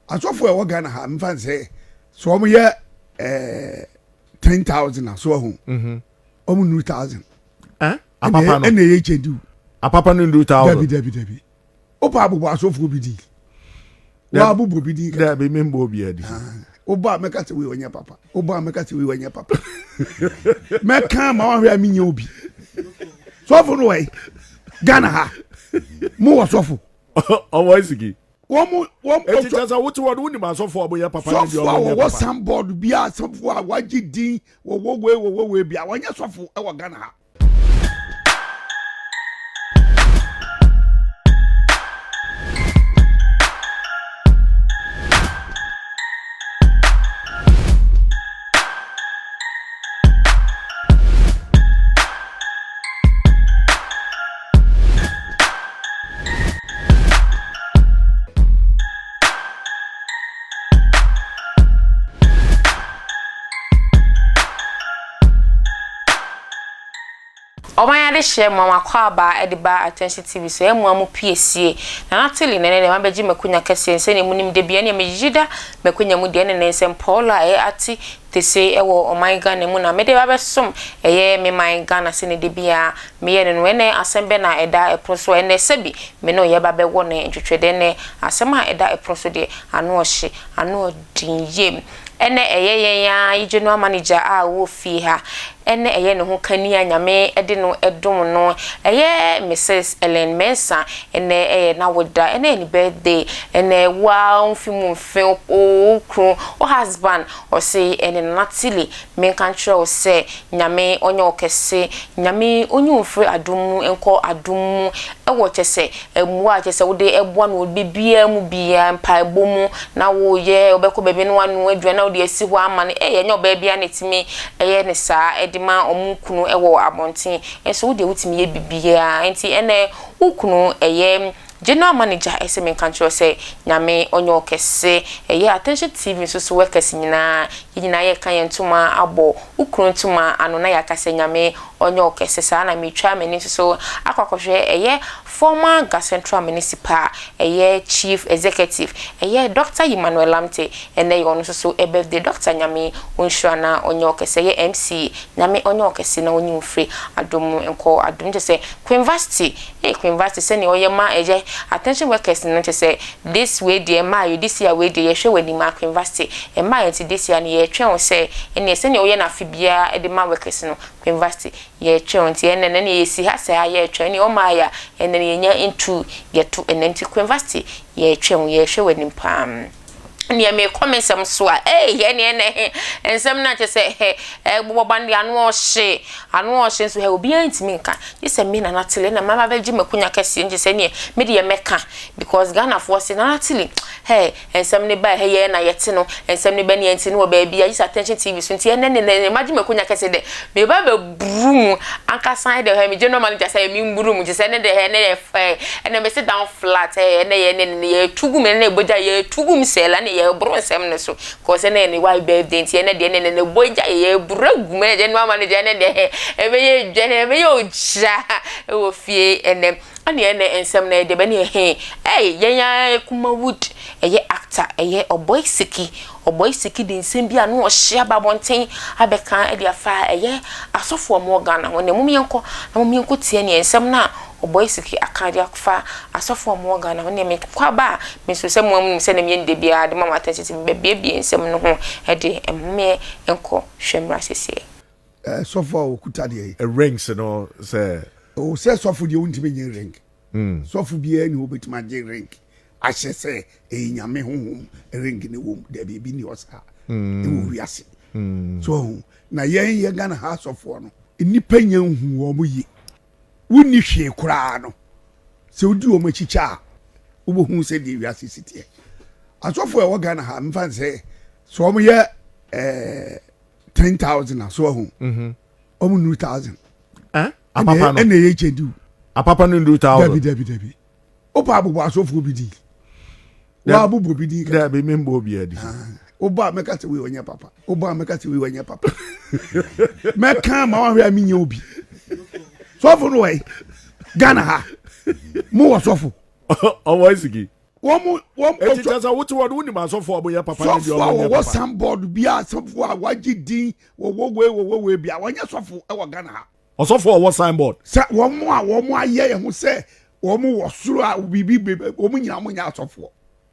Asɔfo a ɛwɔ Ghana ha mfa nsɛ sɛ wɔn yɛ ɛɛ 10,000 a so ɛho. Wɔn nuru 1,000. Eh? Apapa no. Ɛna ɛyɛ kyɛ diw. Apapa no nuru 1,000. Dabi dabi dabi. Wopa abobɔ asɔfoɔ bi din. Wabobɔ bi din. Dabi mi mbɔ obi adi. Wobɔ a mɛka sɛ wei ɔnyɛ papa. Wobɔ a mɛka sɛ wei ɔnyɛ papa. Mɛka ma wahwɛ a menyɛ obi. Sɔfo no wɔ yi. Ghana ha. Mo wɔ sɔfo. Ɔwɔ esiki. Wɔn wɔn. Eti kyɛ sɛ wote hɔ no wonim asɔfo a wɔyɛ papa ne deɛ Sɔfo a wɔnyɛ wɔwɔ papa. sanbɔɔd bi a sɔfo a wagye din wɔwɔ wei wɔwɔ wei bi a wɔnyɛ sɔfo wɔ Ghana ha. Ɔman adehyeɛ mmoa mo akwaaba de ba Attention TV so ɛyɛ mmoa mo piesie Nana Tilly na ɛnɛ deɛ mabɛgye makonya kɛseɛ nsɛnea mo nim da biara nea megyegye da makonya mu deɛ ɛne ne nsɛmpɔɔlɔ a ɛyɛ ate tese ɛwɔ ɔman Ghana mu na mede ba bɛsom ɛyɛ me man Ghana sɛnea da biara meyɛ no no ɛnɛ asɛm bɛ na ɛda ɛpono so ɛnɛ sɛbi me ne wo yɛba bɛwɔ ne ntwetwɛdɛ ɛnɛ asɛm a ɛda ɛpono so deɛ ano ɔhye ano ɔden yie Ɛnɛ ɛyɛ yɛn ara yi general manager a ɔwɔ fie ha, ɛnɛ ɛyɛ ne ho kani a Nyame de no dom no, ɛyɛ Misis Ellen Mensah, ɛnɛ ɛyɛ n'awoda, ɛnɛ yɛ ne birthday, ɛnɛ wo ara wo mfe mu mfe, wo kunu, wo husband, ɔse ɛnɛ Nana Tilly menka nkyerɛ wo sɛ Nyame ɔnyɛ wo kɛse, Nyame ɔnyi wo mfiri adom mu nkɔ adom mu, ɛwɔ kyɛsɛ Mmoa a kyerɛ sɛ wode boa no wɔ biribiara mu biara, mpaebɔ mu na woyɛ, wobɛkɔ baabi na woanoa aduane na wode asi hɔ ama no. Ei, ɛnyɛ ɔbaa biara na ɛtumi yɛ no saa de ma wɔn kunu wɔ abɔnten. Nso wo deɛ wotumi yɛ biribiara. Nti ɛnnɛ wo kunu ɛyɛ General Manager ɛsɛ menka nkyerɛ wo sɛ Nyame ɔnyɛ wo kɛse. Ɛyɛ Attention TV nso so workers nyinaa, yɛn nyinaa yɛreka yɛn ntoma abɔ wo kunu ntoma ano na yɛaka sɛ Nyame ɔnyɛ wo kɛse. Saa na metwa m'ani nso so akɔ akɔhwɛ ɛyɛ Former Ga Central Municipal ɛyɛ Chief Executive ɛyɛ Doctor Emmanuel Lamptey ɛnɛ yɛ ɔno nso so birthday Doctor Nyame ɔnhyira na ɔnyɛ wo kɛse ɛyɛ MC Nyame ɔnyɛ wo kɛse na ɔnyi wo mfiri adom mu nkɔ adom kyerɛ sɛ Queenvasti ee Queenvasti sɛnea ɔyɛ ma ɛyɛ attention workers no kyerɛ sɛ this wei deɛ ɛmaa yɛ this year wei deɛ yɛhwɛ w'anim a Queenvasti ɛmaa yɛ nti this year no yɛretwɛn wo sɛ ɛneɛ sɛnea woyɛ no afe biara de ma workers no Queenvasti Yɛretwɛn nti ɛnnɛ no ɛneɛ yɛsi ha saa yɛretwɛn ɛneɛ ɔmaa yɛ a ɛnnɛ no yɛnya ntu yɛto ɛnnɛ nti Queenvasti yɛretwɛn wo yɛrehwɛ w'anim paa ɛneɛ mekɔ me nsɛm so a ei ɛneɛ ɛnɛ he nsɛm no akyɛ sɛ hɛ ɛbobɔ ban deɛ ano ɔhye ano ɔhye nso hɛ obiara ntumi nka gye sɛ me Nana Tile na maba bɛgye m'akonya kɛseɛ nti sɛ neɛ me deɛ mɛka because Ghanafoɔ se Nana Tile hɛ Nsɛm no ba ɛhɛ yɛn na yɛte no nsɛm no bɛ ne yɛn ti no wɔ baabi a yisa attention TV so nti ɛnɛ ne nɛ magye makonya kɛse dɛ meba bɛ buru mu ankasa ɛdɛ hɛ me general manager sɛ me mburu mu nti sɛ ɛnɛ dɛ hɛ ɛnɛ yɛ ɛ ɛnɛ me sit down flat ɛ ɛnɛ yɛ ɛnɛ ne yɛ tu gu mu ɛnɛ bogya yɛ tu gu mu sɛ la ne yɛ boro nsɛm no so cause ɛnɛ yɛ ne wife birthday nti ɛnɛ deɛ ɛnɛ ne bogya yɛ buru agu mu ɛnɛ general manager ɛnɛ deɛ hɛ ɛbɛyɛ dwa ɛbɛyɛ ogya ɛwɔ fie ɛnɛ. Ɛne ɛnɛ nsɛm no ɛde bɛ ne ɛhe ɛy yɛn ara Kumawood ɛyɛ actor ɛyɛ Ɔbɔi Siki Ɔbɔi Siki de nsɛm bi a na ɔhye aba abɔnten abɛka ɛde afa ɛyɛ asɔfoɔ a wɔwɔ Ghana ho ɛnɛ mom yɛnkɔ na mom yɛnkɔ tie neɛ nsɛm no a Ɔbɔi Siki aka de afa asɔfoɔ a wɔwɔ Ghana ho neɛ mekɔ aba a me nso sɛ mo anim sɛ na meyɛ no da biara de ma mo attention sɛ mebɛbiebie nsɛm no ho ɛde mom yɛnkɔ hwɛ mmra sɛsiɛ. Sɔfo a ɔkuta deɛ yi. Rings no sɛ. O sɛ sɔfo deɛ wontumi nye ring. Sɔfo biara ni hɔ obetumi agye ring ahyɛ sɛ ɛyɛ nyame honhom ring ne wom dabi ebi ni hɔ saa ɛwɔ wiase. So ɔho na yɛn yɛ Ghana ha asɔfoɔ no nnipa nya nhu wɔn yie wonni hwee koraa no sɛ wodi wɔn akyi kyɛ a wobɛhu sɛ deɛ wiase si teɛ. Asɔfo a ɛwɔ Ghana ha mfa nsɛ sɛ wɔn yɛ ɛɛ 10,000 a so ɔho wɔn nuru 1,000. Apapa no. Ɛna ɛyɛ kyɛ diw. Apapa no nuru 1,000. Dabi dabi dabi. Wopa abobɔ asɔfoɔ bi din. Wabobɔ bi din. Dabi mi mbɔ obi adi. Wobɔ a mɛka sɛ wei ɔnyɛ papa. Wobɔ a mɛka sɛ wei ɔnyɛ papa. Mɛka ma wahwɛ a menyɛ obi. Sɔfo no wɔ yi. Ghana ha. Mo wɔ sɔfo. Ɔwɔ esiki. Wɔn wɔn. Eti kyerɛ sɛ wote hɔ no wonim asɔfo a wɔyɛ papa ne deɛ Sɔfo a wɔnyɛ wɔwɔ papa. sanbɔɔd bi a sɔfo a wagye din wɔwɔ wei wɔwɔ wei bi a wɔnyɛ sɔfo wɔ Ghana ha. Ɔsɔfo a ɔwɔ signboard. Sɛ wɔn a wɔn ayɛ yɛn ho sɛ wɔn wɔ soro a biribi biribi wɔn nyinaa wɔn nyɛ asɔfoɔ.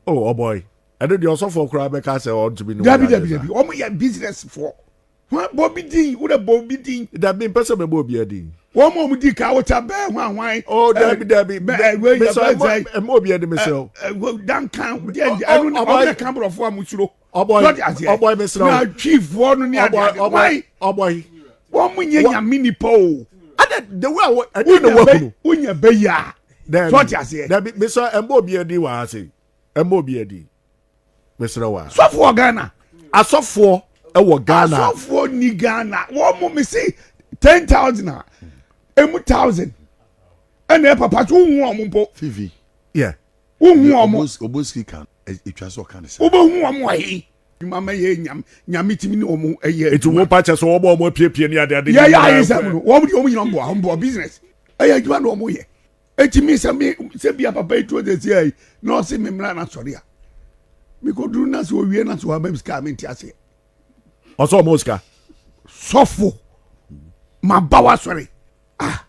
Oh ɔbɔe. Ɛno deɛ ɔsɔfoɔ koraa bɛka sɛ ɔntumi ne wo Dabi nyɛ dabi adeɛ dabi saa. wɔn yɛ business foɔ. Hwan bɔ bi din wo de bɔ bi din. Dabi mempɛ sɛ mɛbɔ obiara din. Wɔn a wɔn di kan wota bɛɛ hwan hwan. Oh dabi dabi. Bɛ ɛ wei yɛ Mesɛ bɛ sɛ. ɛmɔ obiara din mesrɛ wo. Ɛ Duncan deɛ deɛ ɛno Ɔbɔe. wɔn na kan borɔfo a mo suro. Ɔbɔe. Sɔɔte aseɛ. Ɔbɔe mesrɛ wo. Na twifoɔ no ne ade Ɔbɔe ade. ɔbɔe Why? ɔbɔe. Wɔn mo nyɛ nyame nipa o. Ada the way a wɔ ɛdeɛ na Wonya bɛ wahunu. wonya bɛ yi a. Dabi. Sɔɔte aseɛ. Dabi mesɛ ɛmbɔ obiara din wɔ ha sei. Ɛmbɔ obiara din. Mesrɛ wo a. Sɔfo wɔ Ghana. Asɔfoɔ ɛwɔ Ghana. Asɔfoɔ ni Ghana. Wɔn mo mi si 10,000 a emu 1,000 ɛna papa so wohu wɔn mpo. Fifi. Yeah. Wohu wɔn. Oboski kan etwa sɛ ɔka ne sɛ. Wobɛhu wɔn wɔ he. Adwuma ma yɛ nyam nyame timi ne wɔn ɛyɛ. Eti wo pa kyɛ sɛ wɔn a wɔn apiepie ne ade ade. Yɛ yɛ ayɛ sɛ mu no wɔn deɛ wɔn nyina mboa wɔn boa business ɛyɛ adwuma na wɔn yɛ. Eti mi sɛ mi sɛ bia papa yi tuo sɛ si ayi na ɔsi mi mmra na sɔre a mi ko duru na sɛ owie na sɛ waba mi sika mi nti aseɛ. Ɔsɛ ɔmo sika. Sɔfo ma ba wa sɔre ah.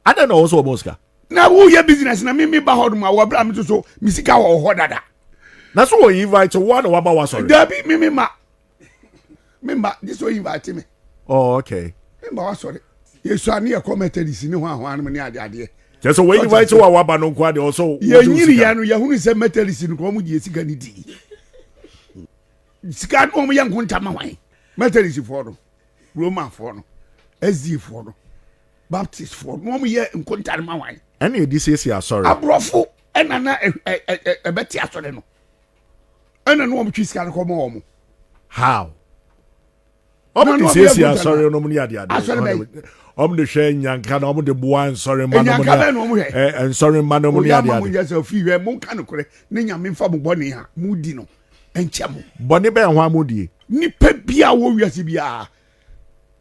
Adɛn na ɔsɛ ɔmo sika. Na woyɛ business na mi mi ba hɔ nom a wɔ abira mi soso mi sika wɔ hɔ dada. Na so wɔ invite wo na waba wa sɔre. Dabi mi mi ma mi ma this so invite me. Oh okay. Mi ma wa sɔre. Yesu ani yɛ kɔ Methodist ne ho ahoa no ne ade adeɛ. Kyɛ sɛ wɔ invite wo a waba no nko adeɛ ɔsɛ. Yɛ nyiri yɛ no yɛhunu sɛ Methodist no kɔ wɔn gye sika ne di. Sika no wɔn yɛ nkonta ma hwan. Methodist foɔ no, Roman foɔ no, SDA foɔ no, Baptist foɔ no wɔn yɛ nkonta ma hwan. Ɛna edi siesie asɔre. Aborɔfo ɛna na ɛbɛte asɔre no. Ɛna no wɔn twi sika no kɔ ma wɔn. How? Ɔmo de siesie asɔre no mu ne ade ade. Asɔre bɛyi. Ɔmo de hwɛ nyanka na ɔmo de boa nsɔre mma no mu Nyanka bɛn na ɔmo hwɛ. Ɛ nsɔre mma no mu ne ade Oya ma mo ade. nyɛ sɛ ofi hwɛ mo nka nokorɛ ne nyame nfa mo bɔne a mo di no nkyɛ mo. Bɔne bɛn ho a mo die? Nipa bia wɔ wiase biara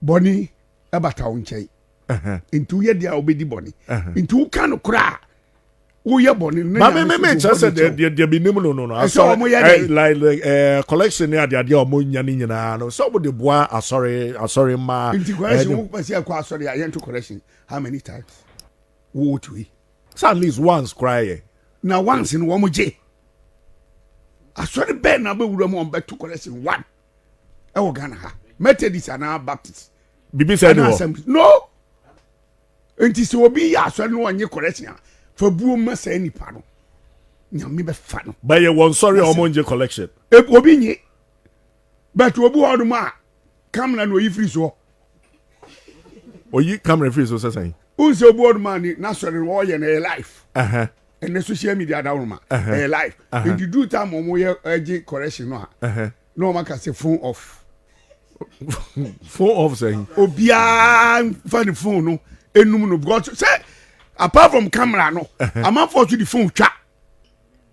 bɔne ɛbata wo nkyɛn. Nti woyɛ deɛ a wobɛdi bɔne. Nti woka nokorɛ a woyɛ bɔne no na nyame me kyerɛ sɛ deɛ deɛ deɛ menim no no no asɔre ɔmo yɛ dɛ like like collection ne adeade a ɔmo nya ne nyinaa no sɛ ɔmo de boa asɔre asɔre mmaa. Nti correction wo pɛ sɛ ɛkɔ asɔre a yɛnto correction how many times wo to yi. Sɛ at least once koraa yɛ. Na once no wɔn gye asɔre bɛɛ na bɛwura mu wɔn bɛto correction one ɛwɔ Ghana ha Methodist anaa Baptist. Bibi sɛ ɛni hɔ. No. Nti sɛ obi yɛ asɔre na ɔnye correction a, fa buo ma saa nipa no. Nyame bɛfa no. Bɛyɛ wɔn sɔre a wɔn ngye collection. Obi nye. But obi wɔ hɔnom a camera na oyi firi soɔ. Oyi camera firi so sɛ sɛn? Wohu sɛ obi wɔ hɔnom a ne n'asɔre no ɔyɛ no ɛyɛ life. Ɛnɛ social media daworo ma ɛyɛ life. Nti duru time wɔn yɛ ɛgye correction no a na wɔn aka sɛ phone off. Phone off sɛn? Obiara nfa ne phone no enum no because sɛ apart from camera no amanfoɔ so de phone twa.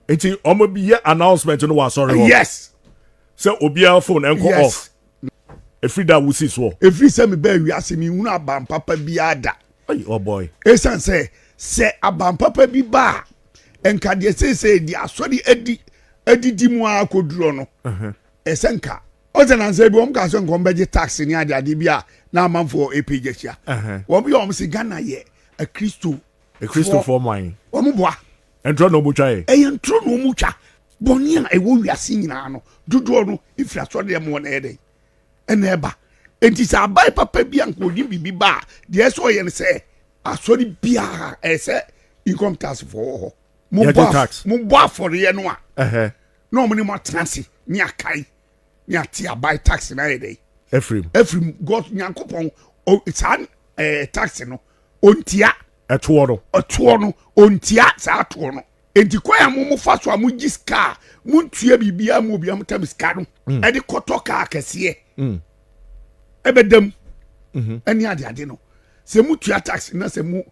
Nti wɔn bi yɛ announcement no wɔ asɔre hɔ. Yes. Sɛ obiara phone ɛnkɔ Yes. off. Efiri da wusi soɔ. Efiri sɛ mi bɛɛ wiase mi nhunu aban papa biara da. Ayi oh boy. Esan sɛ sɛ aban papa bi ba a nka deɛ seesei deɛ asɔre adi adidi mu ara kɔduro no ɛsɛ nka ɔsɛ nansa bi wɔn ka sɛ nka wɔn bɛgye tax ne ade ade bi a na amanfoɔ ɛpagya hyia wɔn yɛ wɔn sɛ Ghana yɛ akristo Akristofoɔ man. Wɔn boa. Ntoro na wɔn twa yɛ. Ɛyɛ ntoro na wɔn twa. Bɔnne a ɛwɔ wiase nyinaa no dodoɔ no efiri asɔre dɛm wɔn ɛyɛ dɛ ɛna ɛba. Nti sɛ aban papa bi a nka onim biribi ba a deɛ ɛsɛ ɔyɛ no sɛ asɔre biara ɛsɛ income tax foɔ wɔ hɔ. Mo bɔ afɔreɛ no a na wɔn ne mo atena ase ne akae ne ate aban tax na ayɛ dɛ. Efirim. Efirim God Nyankopɔn saa tax no ontia. Ɛtoɔ no. Ɛtoɔ no ontia saa toɔ no. Enti kwan a mo mo fa so a mo gye sika a mo ntua biribiara mu obiara mo tam sika no ɛde kɔtɔ kaa kɛseɛ ɛbɛdam ɛne ade ade no sɛ mo tua tax na sɛ mo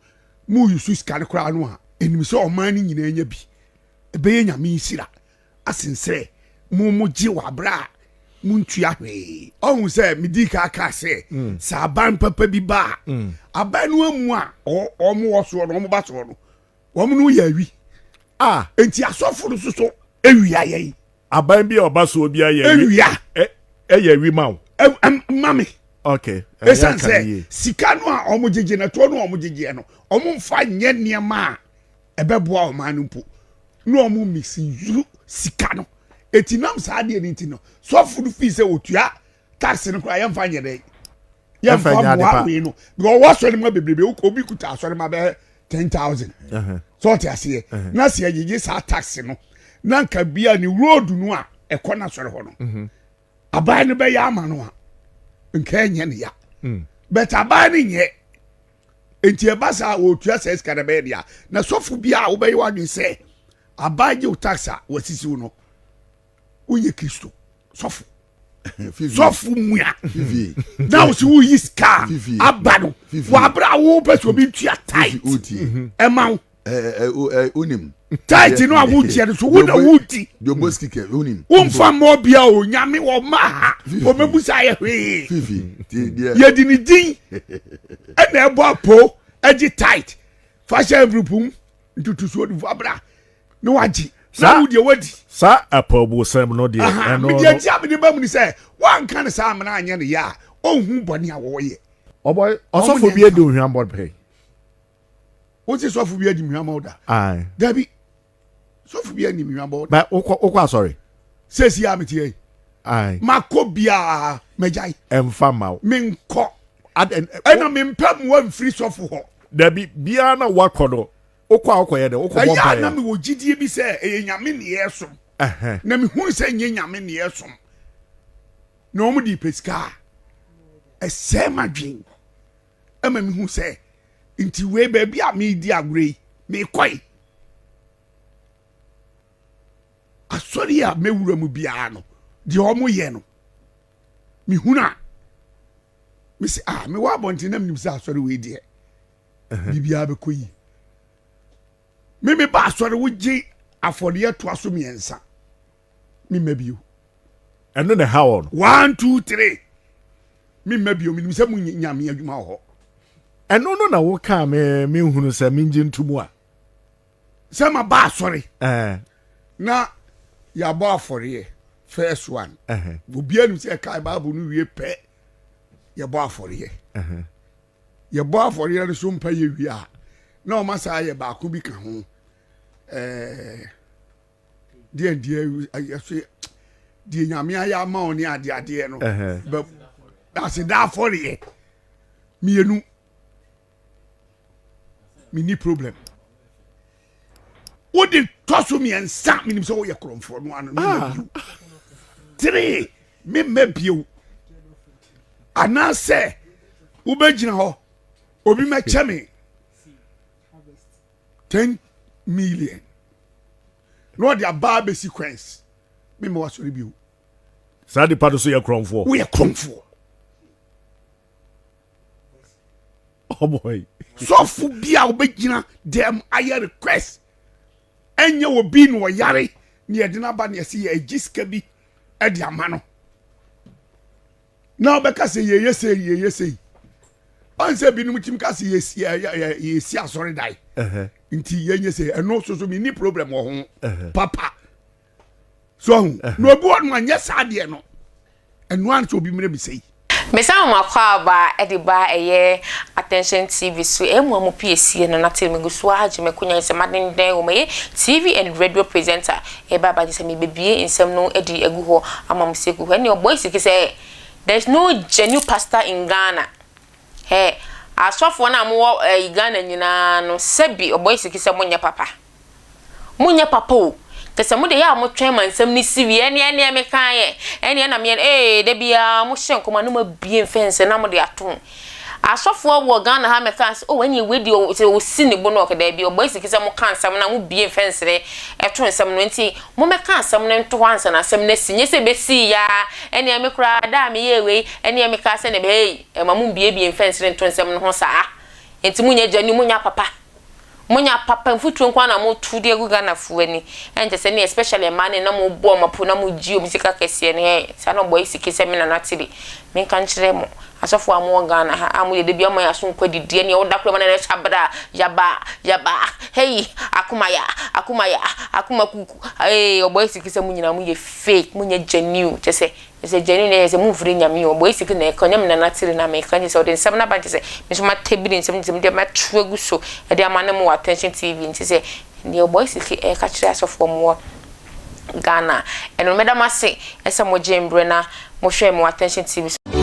mo yusu sika no koraa no a enim sɛ ɔman no nyinaa nya bi ɛbɛyɛ nyame nsira asen sɛ mo mo gye wɔ abere a mo ntua hwee. Ɔhu sɛ medi ka kaa sɛ sɛ aban papa bi ba a aban no amu a wɔn wɔ soɔ no wɔn ba soɔ no wɔn no yɛ awi. Ah. Enti asɔfo no soso ewia yɛn. Aban bi a ɔba soɔ bi ayɛ ewia. Ɛyɛ awi ma wo. Ma me. Okay. Esan sɛ sika no a wɔn gyegye na toɔ no a wɔn gyegyeɛ no wɔn nfa nyɛ nneɛma a ɛbɛboa ɔman no mpo na wɔn misi sika no eti nam saa adeɛ no nti no sɔfo no fi sɛ otua tax no koraa yɛmfa nyɛ dɛ yɛmfa mmoa wei no because ɔwɔ asɔre ma bebrebe obi kuta asɔre ma bɛyɛ 10000 sɛ ɔte aseɛ na sɛ yɛgyegye saa tax no na nka bia ne road no a ɛkɔ no asɔre hɔ no mhm. aban no bɛyɛ ama no a nka ɛnyɛ ne ya mm. but aban no nyɛ nti ɛba saa wɔtua saa sika no bɛyɛ deɛ na sɔfo bi a wobɛyɛ w'adwene sɛ aban gye wo tax a wɔasisi wo no wonyɛ kristo sɔfo sɔfo mua na wo sɛ woyi sika aba no wɔaberɛ a wopɛ sɛ obi ntua tight ɛma wo wonim tight no a wotia no so wo na wodi womfa mmɔ bia o nyame wɔma ha wɔmɛbu sa yɛ hwee yɛde ne din ɛna ɛbɔ apo agye tight fa hyɛ envelope mu ntotosoɔ de fa bra na wagye na wo deɛ wadi. Saa apɔwbosɛm no deɛ ɛno no. Deɛ nti a mede ba mu ni sɛ wanka no saa amena anyɛ no yɛ a ɔnhu bɔne a wɔyɛ. Ɔbɔ ɔsɔfo bi adi ohwambɔ pɛ. Wosi sɔfo bi adi hwambɔ da. Ayi. Dabi sɔfo bi adi hwambɔ da. Ba wokɔ wokɔ asɔre. Sɛsi a mete yɛ. Ayi. Makɔ biara mɛgyae. Ɛnfa ma wo. Menkɔ. Ɛna mempɛ mmoa mfiri sɔfo hɔ. Dabi biara na wakɔ no. Wokɔ a wokɔyɛ dɛ? Wokɔbɔ Ɛyɛ a mpaeɛ? na mewɔ gyidie bi sɛ ɛyɛ Nyame ne yɛresom. Na mehunu sɛ nyɛ Nyame ne yɛresom. Na wɔn de pɛ sika a, ɛsɛe m'adwen. Ɛma mehu sɛ nti wei baabi a meredi agorɔ yi, mekɔe. Asɔre a mɛwura mu biara no, deɛ wɔn yɛ no, mehunu a, mese ah, mewɔ abɔnten na menim sɛ asɔre wei deɛ, biribiara bɛkɔ yie me me ba asɔre wogye afɔdeɛ toa so mmiɛnsa memma bio ɛno na ɛha wɔ no one two three memma bio menim sɛ mo nyame adwuma wɔ hɔ ɛno no na wokaa me menhunu sɛ mengye nto mu a sɛ ma ba asɔre na yɛabɔ afɔreɛ first one obiara nim sɛ ɛkae bible no wie pɛ yɛbɔ afɔreɛ Yɛbɔ afɔreɛ no so mpaeɛ wie a, na wɔn asa ayɛ baako bi ka ho. Ɛɛ deɛ deɛ yɛso deɛ nyame ayɛ ama wɔn ne adeɛ adeɛ no bɛ aseda afɔreɛ mmienu menni problem. Wode tɔ so mmiɛnsa menim sɛ woyɛ korɔmfoɔ no ano memma ah. bio. Three memma bio. Anaasɛ wobɛgyina hɔ obi mɛkyɛ me 10 million na ɔde aba abɛsi queens memma wasɔre bio. Saa nipa no so yɛ korɔmfoɔ. Woyɛ korɔmfoɔ. Oh Sɔfo bi a wobɛgyina dɛm ayɛ request ɛnyɛ obi na ɔyare na yɛde no aba na yɛsɛ yɛagye sika bi de ama no na wobɛka sɛ yɛyɛ sei yɛyɛ sei ɔn sɛ binom tumi ka sɛ yɛsi asɔredan nti yɛnyɛ sei ɛno soso menni problem wɔ ho papa so ahu na obi wɔ no anyɛ saa deɛ no ɛno ara sɛ obi mmerɛ me sei. Mesan mo akwaaba de ba ɛyɛ Attention TV so ɛyɛ mo a mo pie sie no na tee me gu so ara gye m'akonya yi sɛ madendɛn wɔ mu ɛyɛ TV and radio presenter ɛba aba gye sɛ mebɛbie nsɛm no de agu hɔ ama mo sɛ gu hɔ ɛne ɔbɔ esiki sɛ there is no genuine pastor in Ghana hɛ asɔfoɔ no a mowɔ ɛyi Ghana nyinaa no sɛbi ɔbɔ esiki sɛ monyɛ papa Monyɛ papa o. Kyerɛ sɛ mo deɛ ɛyɛ a motwɛn ma nsɛm no si wie, ɛnneɛ ɛnneɛ mekaeɛ, ɛnneɛ na meyɛ no, ee da biara mohyɛ nkɔm a na moabue mfɛnsere na mode ato ho. Asɔfoɔ wɔ Ghana ha mmɛkaa sɛ, oh ɛnneɛ wei deɛ sɛ ɔsi ne bo no ɔkɛ, daabi, ɔbɔ asiki sɛ moka nsɛm no a mobue mfɛnsere to nsɛm no, nti mommɛka asɛm no nto hɔ ansa na asɛm no asi, nyɛ sɛ ɛbɛsii ara, ɛnneɛ me koraa da a meyɛɛ wei, ɛnneɛ mekaa sɛ, ei, ɛmma mombuebue mfɛnsere nto nsɛm no ho saa, nti monyɛ gyani, monyɛ papa. Monya papa mfuturo nko ara na motu de agu Ghanafoɔ ani. Ɛnkyɛ sɛ ne especially mmaa no na mobɔ wɔn apu na mogye wɔn sika kɛseɛ no hɛn saa na ɔbɔ yi sike sɛ me nana tiri. Menka nkyerɛ mo. Asɔfoɔ a mowɔ Ghana ha a moyɛ da biara moma yɛn aso nkɔ adidie neɛ woda koraa ma na ɛhyɛ abra yaba yaba hei akoma ya akoma ya akoma kuku ee ɔbɔ esiki sɛ mo nyinaa moyɛ fake monyɛ genuine kyɛ sɛ kyɛ sɛ genuine yɛ sɛ momfiri nyame o ɔbɔ esiki na ɛka nyɛ me nana tiri na meka kyɛ sɛ ɔde nsɛm no aba kyɛ sɛ me nso matabiri nsɛm kyɛ sɛ mede mato agu so ɛde ama ne mo wɔ attention tv nti sɛ deɛ ɔbɔ esiki ɛka kyerɛ asɔfoɔ mowɔ Ghana. Ɛno meda mo ase sɛ mo gyee mbrɛ na mo hwɛɛ mo Attention TV so.